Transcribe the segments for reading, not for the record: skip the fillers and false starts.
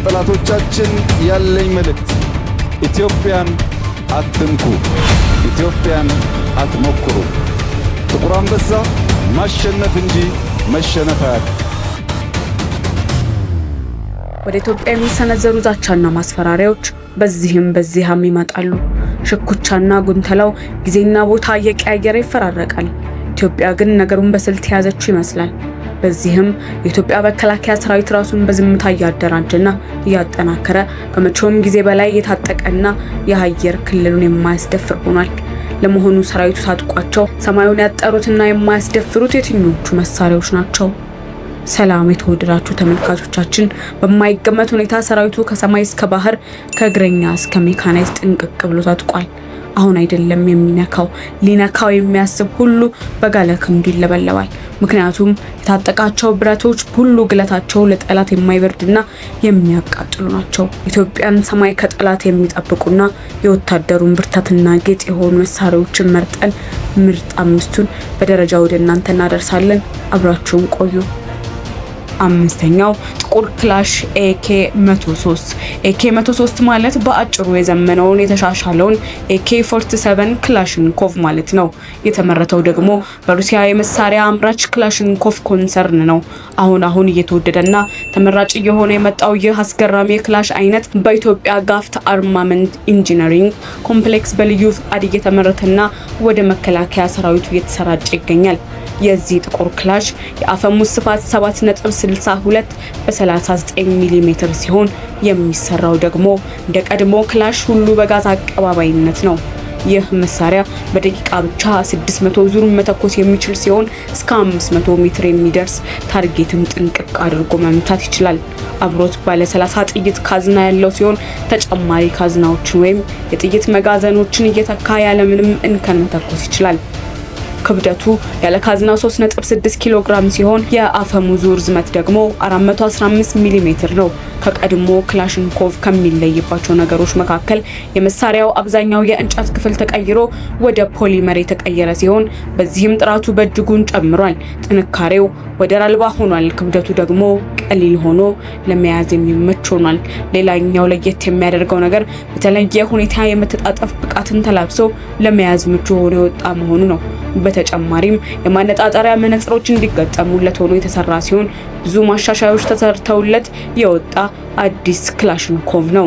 ለጠላቶቻችን ያለኝ መልእክት ኢትዮጵያን አትንኩ፣ ኢትዮጵያን አትሞክሩ። ጥቁር አንበሳ ማሸነፍ እንጂ መሸነፍ አያውቅም። ወደ ኢትዮጵያ የሚሰነዘሩ ዛቻና ማስፈራሪያዎች በዚህም በዚያም ይመጣሉ። ሽኩቻና ጉንተላው ጊዜና ቦታ እየቀያየረ ይፈራረቃል። ኢትዮጵያ ግን ነገሩን በስልት የያዘችው ይመስላል። በዚህም የኢትዮጵያ መከላከያ ሰራዊት ራሱን በዝምታ እያደራጀና እያጠናከረ ከመቼውም ጊዜ በላይ የታጠቀና የአየር ክልሉን የማያስደፍር ሆኗል። ለመሆኑ ሰራዊቱ ታጥቋቸው ሰማዩን ያጠሩትና የማያስደፍሩት የትኞቹ መሳሪያዎች ናቸው? ሰላም የተወደዳችሁ ተመልካቾቻችን፣ በማይገመት ሁኔታ ሰራዊቱ ከሰማይ እስከ ባህር፣ ከእግረኛ እስከ ሜካናይዝድ ጥንቅቅ ብሎ ታጥቋል። አሁን አይደለም የሚነካው፣ ሊነካው የሚያስብ ሁሉ በጋለ ክንዱ ይለበለባል። ምክንያቱም የታጠቃቸው ብረቶች ሁሉ ግለታቸው ለጠላት የማይበርድና የሚያቃጥሉ ናቸው። ኢትዮጵያን ሰማይ ከጠላት የሚጠብቁና የወታደሩን ብርታትና ጌጥ የሆኑ መሳሪያዎችን መርጠን ምርጥ አምስቱን በደረጃ ወደ እናንተ እናደርሳለን። አብራችሁን ቆዩ። አምስተኛው ጥቁር ክላሽ ኤኬ 103። ኤኬ 103 ማለት በአጭሩ የዘመነውን የተሻሻለውን ኤኬ 47 ክላሽንኮቭ ማለት ነው። የተመረተው ደግሞ በሩሲያ የመሳሪያ አምራች ክላሽንኮቭ ኮንሰርን ነው። አሁን አሁን እየተወደደና ተመራጭ እየሆነ የመጣው ይህ አስገራሚ የክላሽ አይነት በኢትዮጵያ ጋፍት አርማመንት ኢንጂነሪንግ ኮምፕሌክስ በልዩ ፍቃድ እየተመረተና ወደ መከላከያ ሰራዊቱ እየተሰራጨ ይገኛል። የዚህ ጥቁር ክላሽ የአፈሙዝ ስፋት 7.62 በ39 ሚሜ ሲሆን የሚሰራው ደግሞ እንደ ቀድሞ ክላሽ ሁሉ በጋዝ አቀባባይነት ነው። ይህ መሳሪያ በደቂቃ ብቻ 600 ዙር መተኮስ የሚችል ሲሆን እስከ 500 ሜትር የሚደርስ target ን ጥንቅቅ አድርጎ መምታት ይችላል። አብሮት ባለ 30 ጥይት ካዝና ያለው ሲሆን ተጨማሪ ካዝናዎችን ወይም የጥይት መጋዘኖችን እየተካ ያለምንም እንከን መተኮስ ይችላል። ክብደቱ ያለ ካዝናው 3.6 ኪሎ ግራም ሲሆን የአፈሙዙ ርዝመት ደግሞ 415 ሚሜ ነው። ከቀድሞ ክላሽንኮቭ ከሚለይባቸው ነገሮች መካከል የመሳሪያው አብዛኛው የእንጨት ክፍል ተቀይሮ ወደ ፖሊመር የተቀየረ ሲሆን በዚህም ጥራቱ በእጅጉን ጨምሯል። ጥንካሬው ወደር አልባ ሆኗል። ክብደቱ ደግሞ ቀሊል ሆኖ ለመያዝ የሚመች ሆኗል። ሌላኛው ለየት የሚያደርገው ነገር በተለየ ሁኔታ የመተጣጠፍ ብቃትን ተላብሶ ለመያዝ ምቹ ሆኖ የወጣ መሆኑ ነው። በተጨማሪም የማነጣጠሪያ መነጽሮች እንዲገጠሙለት ሆኖ የተሰራ ሲሆን ብዙ ማሻሻያዎች ተሰርተውለት የወጣ አዲስ ክላሽንኮቭ ነው።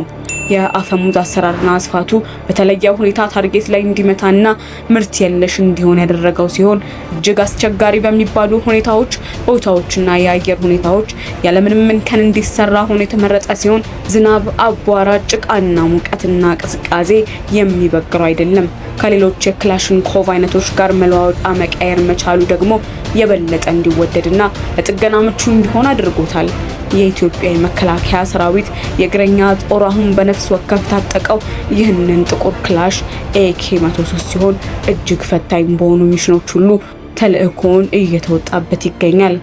የአፈሙዝ አሰራርና ስፋቱ በተለየ ሁኔታ target ላይ እንዲመታና ምት የለሽ እንዲሆን ያደረገው ሲሆን እጅግ አስቸጋሪ በሚባሉ ሁኔታዎች፣ ቦታዎችና የአየር ሁኔታዎች ያለምንም እንከን እንዲሰራ ሆኖ የተመረጠ ሲሆን ዝናብ፣ አቧራ፣ ጭቃና ሙቀትና ቅዝቃዜ የሚበግረው አይደለም። ከሌሎች የክላሽንኮቭ አይነቶች ጋር መለዋወጫ መቀየር መቻሉ ደግሞ የበለጠ እንዲወደድና ለጥገና ምቹ እንዲሆን አድርጎታል። የኢትዮጵያ የመከላከያ ሰራዊት የእግረኛ ጦር አሁን በነፍስ ወከፍ ታጠቀው ይህንን ጥቁር ክላሽ ኤኬ 103 ሲሆን እጅግ ፈታኝ በሆኑ mission ኦች ሁሉ ተልእኮውን እየተወጣበት ይገኛል።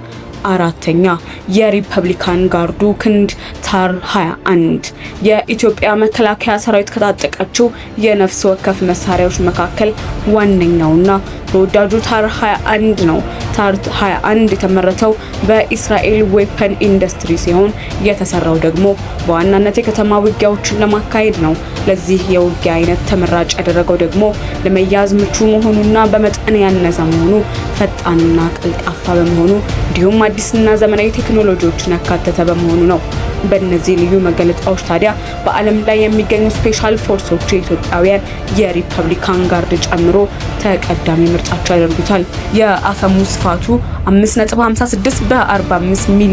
አራተኛ፣ የሪፐብሊካን ጋርዱ ክንድ ታር 21። የኢትዮጵያ መከላከያ ሰራዊት ከታጠቃቸው የነፍስ ወከፍ መሳሪያዎች መካከል ዋነኛውና ተወዳጁ ታር 21 ነው። ታር 21 የተመረተው በኢስራኤል ዌፐን ኢንዱስትሪ ሲሆን የተሰራው ደግሞ በዋናነት የከተማ ውጊያዎችን ለማካሄድ ነው። ለዚህ የውጊያ አይነት ተመራጭ ያደረገው ደግሞ ለመያዝ ምቹ መሆኑና በመጠን ያነሰ መሆኑ፣ ፈጣንና ቀልጣፋ በመሆኑ እንዲሁም አዲስና ዘመናዊ ቴክኖሎጂዎችን ያካተተ በመሆኑ ነው። በእነዚህ ልዩ መገለጫዎች ታዲያ በዓለም ላይ የሚገኙ special force ኦች የኢትዮጵያውያን የሪፐብሊካን ጋርድ ጨምሮ ተቀዳሚ ምርጫቸው ያደርጉታል። የአፈሙዝ ስፋቱ 5.56 በ45 ሚሜ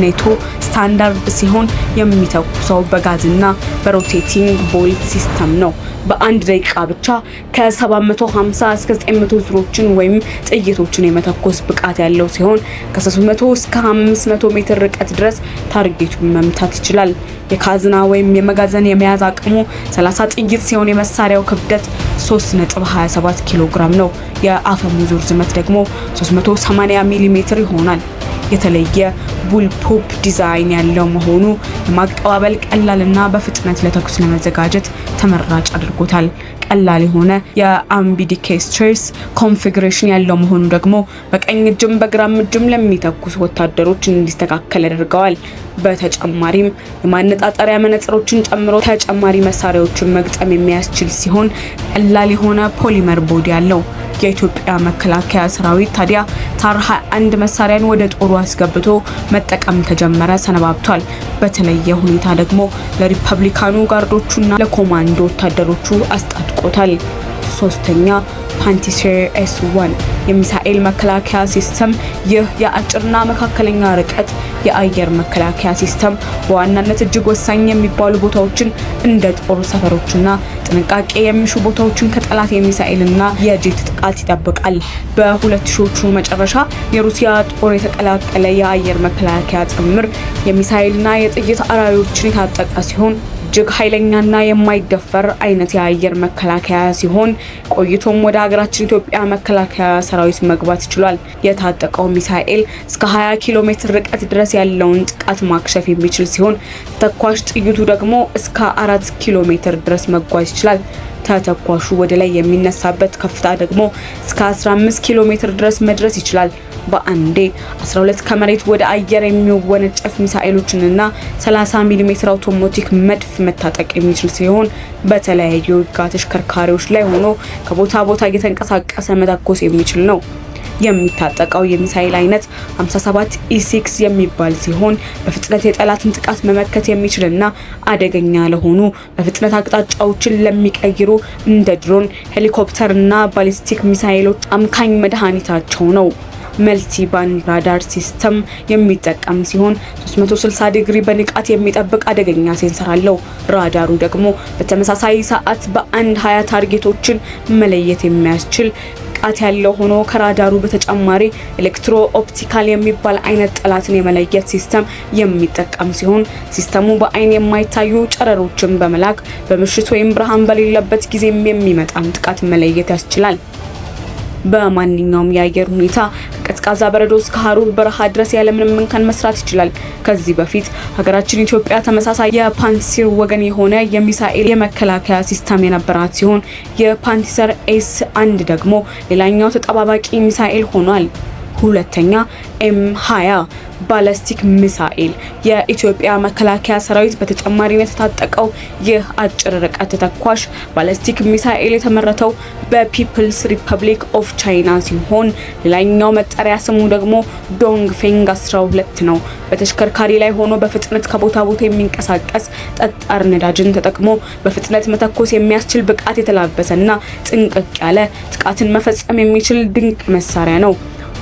ኔቶ ስታንዳርድ ሲሆን የሚተኩሰው በጋዝና በ rotating bolt system ነው። በአንድ ደቂቃ ብቻ ከ750 እስከ 900 ዙሮችን ወይም ጥይቶችን የመተኮስ ብቃት ያለው ሲሆን ከ300 እስከ 500 ሜትር ርቀት ድረስ target ኡን መምታት ይችላል። የካዝና ወይም የመጋዘን የመያዝ አቅሙ 30 ጥይት ሲሆን የመሳሪያው ክብደት 3.27 ኪሎ ግራም ነው። የአፈሙዙ ርዝመት ደግሞ 380 ሚሜ ይሆናል። የተለየ bullpup design ያለው መሆኑ ለማቀባበል ቀላልና በፍጥነት ለተኩስ ለመዘጋጀት ተመራጭ አድርጎታል። ቀላል የሆነ የ ambidextrous configuration ያለው መሆኑ ደግሞ በቀኝ እጅም በግራም እጅም ለሚተኩሱ ወታደሮች እንዲስተካከል ያደርገዋል። በተጨማሪም የማነጣጠሪያ መነጽሮችን ጨምሮ ተጨማሪ መሳሪያዎችን መግጠም የሚያስችል ሲሆን ቀላል የሆነ polymer body አለው። የኢትዮጵያ መከላከያ ሰራዊት ታዲያ ታር 21 መሳሪያን ወደ ጦሩ አስገብቶ መጠቀም ከጀመረ ሰነባብቷል። በተለየ ሁኔታ ደግሞ ለሪፐብሊካኑ ጋርዶቹና ለኮማንዶ ወታደሮቹ አስታጥቆታል። ሶስተኛ፣ ፓንቲሴር S1 የሚሳኤል መከላከያ system። ይህ የአጭርና መካከለኛ ርቀት የአየር መከላከያ system በዋናነት እጅግ ወሳኝ የሚባሉ ቦታዎችን፣ እንደ ጦር ሰፈሮችና ጥንቃቄ የሚሹ ቦታዎችን ከጠላት የሚሳኤልና የጄት ጥቃት ይጠብቃል። በ2000ዎቹ መጨረሻ የሩሲያ ጦር የተቀላቀለ የአየር መከላከያ ጥምር የሚሳኤልና የጥይት አራሪዎችን የታጠቀ ሲሆን እጅግ ኃይለኛና የማይደፈር አይነት የአየር መከላከያ ሲሆን ቆይቶም ወደ ሀገራችን ኢትዮጵያ መከላከያ ሰራዊት መግባት ችሏል። የታጠቀው ሚሳኤል እስከ 20 ኪሎ ሜትር ርቀት ድረስ ያለውን ጥቃት ማክሸፍ የሚችል ሲሆን ተተኳሽ ጥይቱ ደግሞ እስከ 4 ኪሎ ሜትር ድረስ መጓዝ ይችላል። ተተኳሹ ወደ ላይ የሚነሳበት ከፍታ ደግሞ እስከ 15 ኪሎ ሜትር ድረስ መድረስ ይችላል። በአንዴ 12 ከመሬት ወደ አየር የሚወነጨፍ ሚሳኤሎችንና 30 ሚሜ አውቶማቲክ መድፍ መታጠቅ የሚችል ሲሆን በተለያዩ ውጊያ ተሽከርካሪዎች ላይ ሆኖ ከቦታ ቦታ እየተንቀሳቀሰ መተኮስ የሚችል ነው። የሚታጠቀው የሚሳኤል አይነት 57 E6 የሚባል ሲሆን በፍጥነት የጠላትን ጥቃት መመከት የሚችልና አደገኛ ለሆኑ፣ በፍጥነት አቅጣጫዎችን ለሚቀይሩ እንደ ድሮን፣ ሄሊኮፕተርና ባሊስቲክ ሚሳኤሎች አምካኝ መድኃኒታቸው ነው። Multi band radar system የሚጠቀም ሲሆን 360 ዲግሪ በንቃት የሚጠብቅ አደገኛ sensor አለው። ራዳሩ ደግሞ በተመሳሳይ ሰዓት በአንድ 20 target ኦችን መለየት የሚያስችል ብቃት ያለው ሆኖ ከራዳሩ በተጨማሪ electro optical የሚባል አይነት ጠላትን የመለየት system የሚጠቀም ሲሆን system ኡ በአይን የማይታዩ ጨረሮችን በመላክ በምሽት ወይም ብርሃን በሌለበት ጊዜም የሚመጣን ጥቃት መለየት ያስችላል። በማንኛውም የአየር ሁኔታ ከቀዝቃዛ በረዶ እስከ ሀሩር በረሃ ድረስ ያለምንም እንከን መስራት ይችላል። ከዚህ በፊት ሀገራችን ኢትዮጵያ ተመሳሳይ የፓንሲር ወገን የሆነ የሚሳኤል የመከላከያ system የነበራት ሲሆን የፓንሲር S 1 ደግሞ ሌላኛው ተጠባባቂ ሚሳኤል ሆኗል። ሁለተኛ፣ M 20 ባላስቲክ ሚሳኤል። የኢትዮጵያ መከላከያ ሰራዊት በተጨማሪነት የታጠቀው ይህ አጭር ርቀት ተተኳሽ ባላስቲክ ሚሳኤል የተመረተው በ People's Republic of China ሲሆን ሌላኛው መጠሪያ ስሙ ደግሞ ዶንግ ፌንግ 12 ነው። በተሽከርካሪ ላይ ሆኖ በፍጥነት ከቦታ ቦታ የሚንቀሳቀስ፣ ጠጣር ነዳጅን ተጠቅሞ በፍጥነት መተኮስ የሚያስችል ብቃት የተላበሰና ጥንቅቅ ያለ ጥቃትን መፈጸም የሚችል ድንቅ መሳሪያ ነው።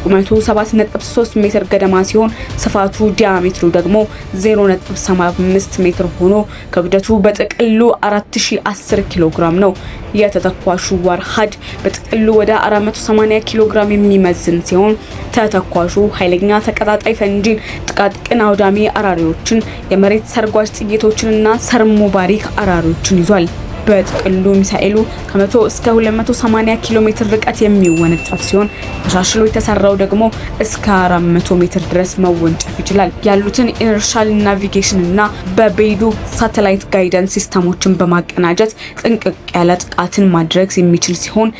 ቁመቱ 7.3 ሜትር ገደማ ሲሆን ስፋቱ diameter ኡ ደግሞ 0.75 ሜትር ሆኖ ክብደቱ በጥቅሉ 4010 ኪሎ ግራም ነው። የተተኳሹ warhead በጥቅሉ ወደ 480 ኪሎ ግራም የሚመዝን ሲሆን ተተኳሹ ኃይለኛ ተቀጣጣይ ፈንጂን፣ ጥቃቅን አውዳሚ አራሪዎችን፣ የመሬት ሰርጓጅ ጥይቶችንና thermobaric አራሪዎችን ይዟል። በጥቅሉ ሚሳኤሉ ከ100 እስከ 280 ኪሎ ሜትር ርቀት የሚወነጨፍ ሲሆን ተሻሽሎ የተሰራው ደግሞ እስከ 400 ሜትር ድረስ መወንጨፍ ይችላል። ያሉትን inertial navigation እና በቤይዱ satellite guidance system ኦችን በማቀናጀት ጥንቅቅ ያለ ጥቃትን ማድረግ የሚችል ሲሆን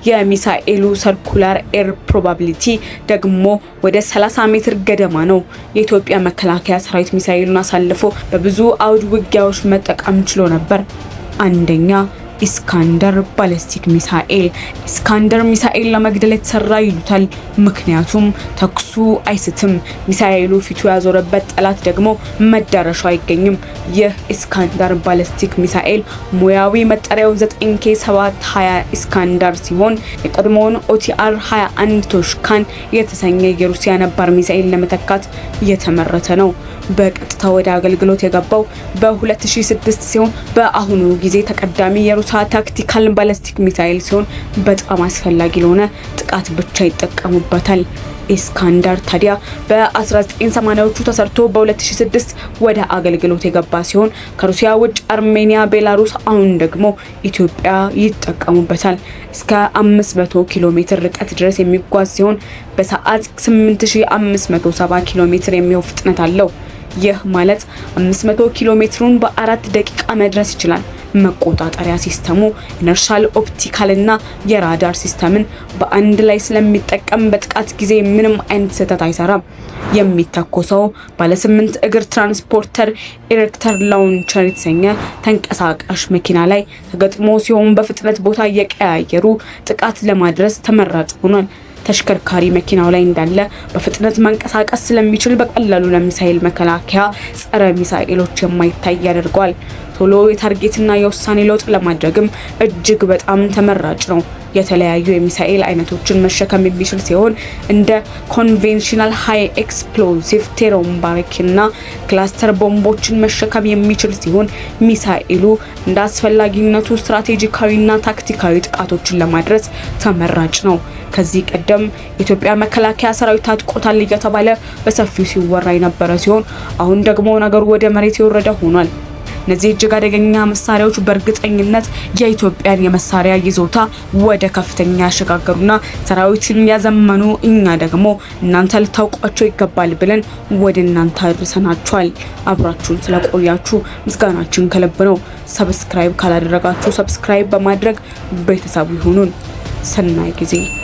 የሚሳኤሉ circular error probability ደግሞ ወደ 30 ሜትር ገደማ ነው። የኢትዮጵያ መከላከያ ሰራዊት ሚሳኤሉን አሳልፎ በብዙ አውድ ውጊያዎች መጠቀም ችሎ ነበር። አንደኛ፣ ኢስካንደር ባሊስቲክ ሚሳኤል። ኢስካንደር ሚሳኤል ለመግደል የተሰራ ይሉታል። ምክንያቱም ተኩሱ አይስትም። ሚሳኤሉ ፊቱ ያዞረበት ጠላት ደግሞ መዳረሻው አይገኝም። ይህ ኢስካንደር ባሊስቲክ ሚሳኤል ሙያዊ መጠሪያው 9 K 720 ኢስካንደር ሲሆን የቀድሞውን OTR 21 ቶሽካን የተሰኘ የሩሲያ ነባር ሚሳኤል ለመተካት የተመረተ ነው። በቀጥታ ወደ አገልግሎት የገባው በ2006 ሲሆን በአሁኑ ጊዜ ተቀዳሚ የሩሲያ tactical ባሊስቲክ ሚሳኤል ሲሆን በጣም አስፈላጊ ለሆነ ጥቃት ብቻ ይጠቀሙበታል። ኢስካንደር ታዲያ በ1980ዎቹ ተሰርቶ በ2006 ወደ አገልግሎት የገባ ሲሆን ከሩሲያ ውጭ አርሜኒያ፣ ቤላሩስ፣ አሁን ደግሞ ኢትዮጵያ ይጠቀሙበታል። እስከ 500 ኪሎ ሜትር ርቀት ድረስ የሚጓዝ ሲሆን በሰዓት 8570 ኪሎ ሜትር የሚሆን ፍጥነት አለው። ይህ ማለት 500 ኪሎ ሜትሩን በ4 ደቂቃ መድረስ ይችላል። መቆጣጠሪያ ሲስተሙ inertial፣ optical እና የራዳር system ን በአንድ ላይ ስለሚጠቀም በጥቃት ጊዜ ምንም አይነት ስህተት አይሰራም። የሚተኮሰው ባለ 8 እግር transporter erector launcher የተሰኘ ተንቀሳቃሽ መኪና ላይ ተገጥሞ ሲሆን በፍጥነት ቦታ እየቀያየሩ ጥቃት ለማድረስ ተመራጭ ሆኗል። ተሽከርካሪ መኪናው ላይ እንዳለ በፍጥነት መንቀሳቀስ ስለሚችል በቀላሉ ለሚሳኤል መከላከያ ጸረ ሚሳኤሎች የማይታይ ያደርገዋል። ቶሎ የ target ና የውሳኔ ለውጥ ለማድረግም እጅግ በጣም ተመራጭ ነው። የተለያዩ የሚሳኤል አይነቶችን መሸከም የሚችል ሲሆን እንደ conventional high explosive፣ thermobaric እና cluster ቦምቦችን መሸከም የሚችል ሲሆን ሚሳኤሉ እንደ አስፈላጊነቱ ስትራቴጂካዊና ታክቲካዊ ጥቃቶችን ለማድረስ ተመራጭ ነው። ከዚህ ቀደም የኢትዮጵያ መከላከያ ሰራዊት ታጥቆታል እየተባለ በሰፊው ሲወራ የነበረ ሲሆን አሁን ደግሞ ነገሩ ወደ መሬት የወረደ ሆኗል። እነዚህ እጅግ አደገኛ መሳሪያዎች በእርግጠኝነት የኢትዮጵያን የመሳሪያ ይዞታ ወደ ከፍተኛ ያሸጋገሩና ሰራዊትን ያዘመኑ፣ እኛ ደግሞ እናንተ ልታውቋቸው ይገባል ብለን ወደ እናንተ አድርሰናችኋል። አብራችሁን ስለቆያችሁ ምስጋናችን ከልብ ነው። Subscribe ካላደረጋችሁ subscribe በማድረግ ቤተሰቡ ይሁኑን። ሰናይ ጊዜ።